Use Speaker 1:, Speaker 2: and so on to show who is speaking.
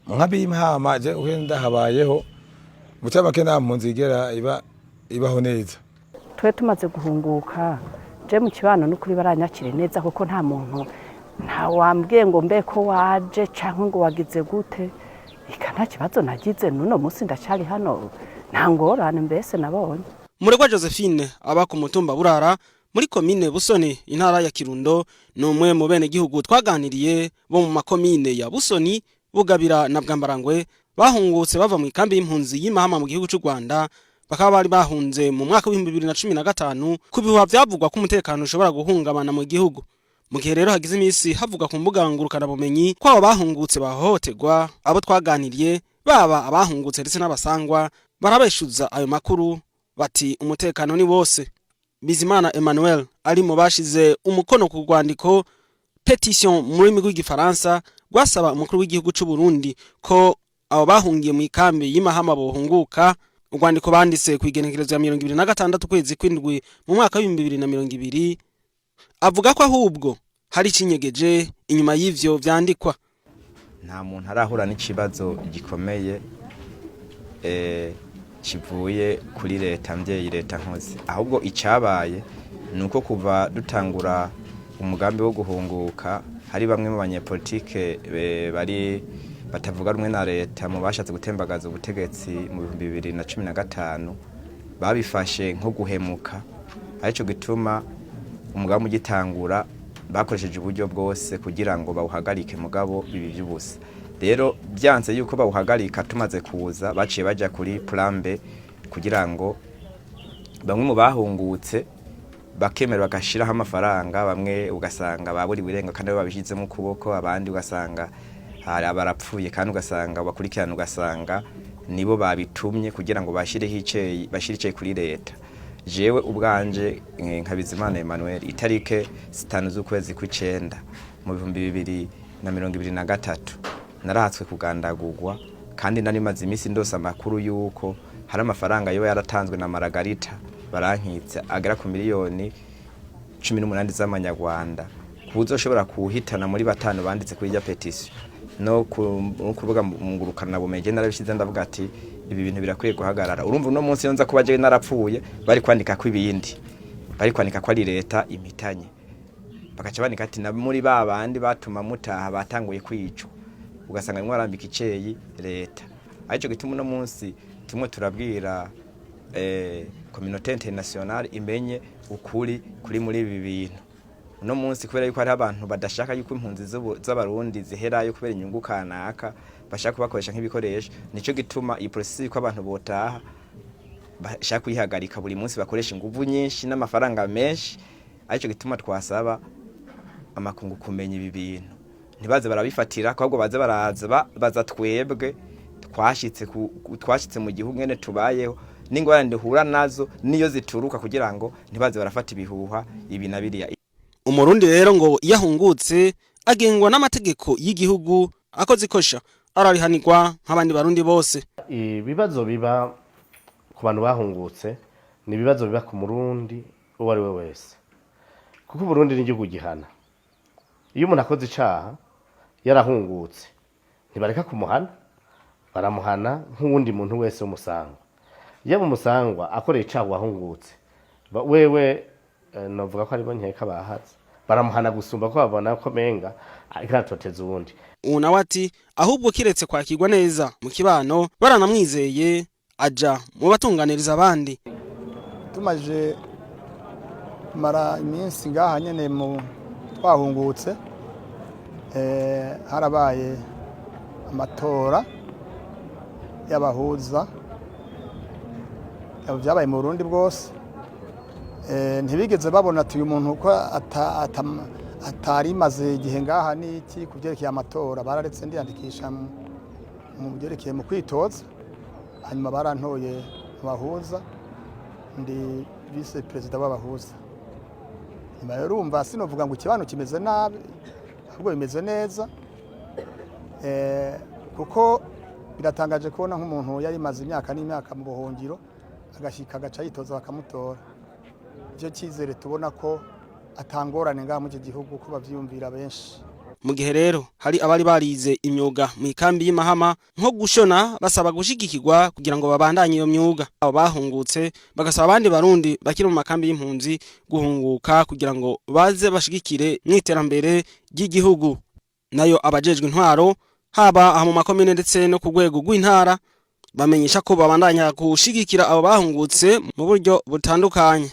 Speaker 1: Mu nkambi y'Imahama, je uhe ndahabayeho, mu camake nta mpunzi igera iba ibaho neza.
Speaker 2: Twe tumaze guhunguka, je mu kibano n'ukuri baranyakire neza, kuko nta muntu nta wambwiye ngo mbe ko waje cyangwa ngo wagize gute. Ika nta kibazo nagize, n'uno munsi ndacyari hano, nta ngorane mbese nabonye.
Speaker 3: Muregwa Josephine aba ku mutumba Burara muri komine Busoni, intara ya Kirundo, ni umwe mu bene gihugu twaganiriye bo mu makomine ya Busoni, Bugabira na Bwambarangwe bahungutse bava mu ikambi y'impunzi y'Imahama mu gihugu cy'u Rwanda. Bakaba bari bahunze mu mwaka w'2015 ku bihuha vyavugwa ko umutekano ushobora guhungabana mu gihugu. Mu gihe rero hagize iminsi havugwa ku mbuga ngurukanabumenyi ko abo bahungutse bahohoterwa, abo twaganiriye, baba abahungutse ndetse n'abasangwa, barabeshuza ayo makuru, bati umutekano ni wose. Bizimana Emmanuel ari mu bashize umukono ku rwandiko pétition mu rurimi rw'Igifaransa rwasaba umukuru w'igihugu c'u Burundi ko abo bahungiye mu ikambi y'Imahama bohunguka. Urwandiko banditse ku igenekerezo ya 26 kwezi kw'indwi mu mwaka w'2020, avuga ko ahubwo hari icinyegeje inyuma y'ivyo vyandikwa.
Speaker 4: Nta muntu arahura n'ikibazo gikomeye kivuye kuri leta mvyeyi, leta nkozi. Ahubwo icyabaye ni uko kuva dutangura umugambi wo guhunguka, hari bamwe mu banyepolitike bari batavuga rumwe na leta mu bashatse gutembagaza ubutegetsi mu 2015 babifashe nko guhemuka. Aricyo gituma umugambi ugitangura bakoresheje uburyo bwose kugira ngo bawuhagarike, mugabo bibi by'ubusa. Rero byanze yuko bawuhagarika, tumaze kuza baciye bajya kuri plan B kugira ngo bamwe mu bahungutse bakemera bagashiraho amafaranga. Bamwe ugasanga baburiwe irenga kandi babishyizemo ukuboko, abandi ugasanga hari abarapfuye, kandi ugasanga bakurikirana, ugasanga nibo babitumye kugira ngo bashireho iceyi, bashire iceyi kuri leta. Jewe ubwanje, nka Bizimana Emmanuel, itarike 5 z'ukwezi kw'icenda mu 2023 narahatswe kugandagurwa, kandi nari maze iminsi ndose amakuru yuko hari amafaranga yoba yaratanzwe na Maragarita Barankitse agera ku miliyoni 18 z'amanyarwanda kuzoshobora kuhitana muri batanu banditse kuri irya pétition no kuvuga ngurukana bumenyi. Narabishize, ndavuga ati ibi bintu birakwiye guhagarara. Urumva, uno munsi nza kuba jewe narapfuye, bari kwandika ko ibindi, bari kwandika ko ari leta impitanye, bakaca bandika ati na muri ba bandi batuma mutaha batanguye kwicwa, ugasanga bimwe barambika iceyi leta. Aricyo gituma uno munsi tumwe turabwira communauté internationale imenye ukuri kuri muri ibi bintu uno munsi, kubera yuko hariho abantu badashaka yuko impunzi z'Abarundi ziherayo kubera inyungu kanaka bashaka kubakoresha nk'ibikoresho. Nico gituma iyi processus yuko abantu botaha bashaka kuyihagarika buri munsi, bakoresha inguvu nyinshi n'amafaranga menshi. Aricyo gituma twasaba amakungu kumenya ibi bintu, ntibaze barabifatira, ahubwo baze baraza baza twebwe twashitse mu gihugu ngene tubayeho n'ingorane duhura nazo niyo zituruka, kugira ngo ntibaze barafata ibihuha ibi na biriya.
Speaker 3: Umurundi rero ngo iyo ahungutse agengwa n'amategeko y'igihugu, akoze ikosha ararihanirwa nk'abandi Barundi bose.
Speaker 5: Ibibazo biba ku bantu bahungutse ni ibibazo biba ku Murundi uwo ari we wese, kuko Uburundi ni igihugu gihana. Iyo umuntu akoze icaha yarahungutse, ntibareka kumuhana, baramuhana nk'uwundi muntu wese w'umusangwa. Yaba umusangwa akoreye icaha wahungutse, wewe novuga ko aribo nkeka bahaze baramuhana gusumba ko babona ko menga ariko aratoteza uwundi.
Speaker 3: Ubu nawe ati ahubwo kiretse kwakirwa neza mu kibano, baranamwizeye, aja mu batunganiriza abandi.
Speaker 6: Tumaze kumara iminsi ngaha nyene mu twahungutse, harabaye amatora y'abahuza. Byabaye mu Burundi bwose. Ntibigeze babona ati uyu muntu ko atari maze igihe ngaha n'iki. Ku byerekeye amatora, bararetse ndiyandikisha mu byerekeye mu kwitoza, hanyuma barantoye mu bahuza, ndi vice perezida w'abahuza. Nyuma rero urumva sinovuga ngo ikibano kimeze nabi, ahubwo bimeze neza, kuko biratangaje kubona nk'umuntu yari maze imyaka n'imyaka mu buhungiro agashyika agaca yitoza bakamutora. Icyo cyizere tubona ko atangorane ngaha muri iki gihugu ko bavyiyumvira benshi.
Speaker 3: Mu gihe rero hari abari barize imyuga mu ikambi y'Imahama nko gushona, basaba gushigikirwa kugira ngo babandanye iyo myuga. Abo bahungutse bagasaba abandi Barundi bakiri mu makambi y'impunzi guhunguka kugira ngo baze bashigikire mw'iterambere ry'igihugu. Nayo abajejwe intwaro, haba aha mu makomine ndetse no ku rwego rw'intara, bamenyesha ko babandanya gushigikira abo bahungutse mu buryo butandukanye.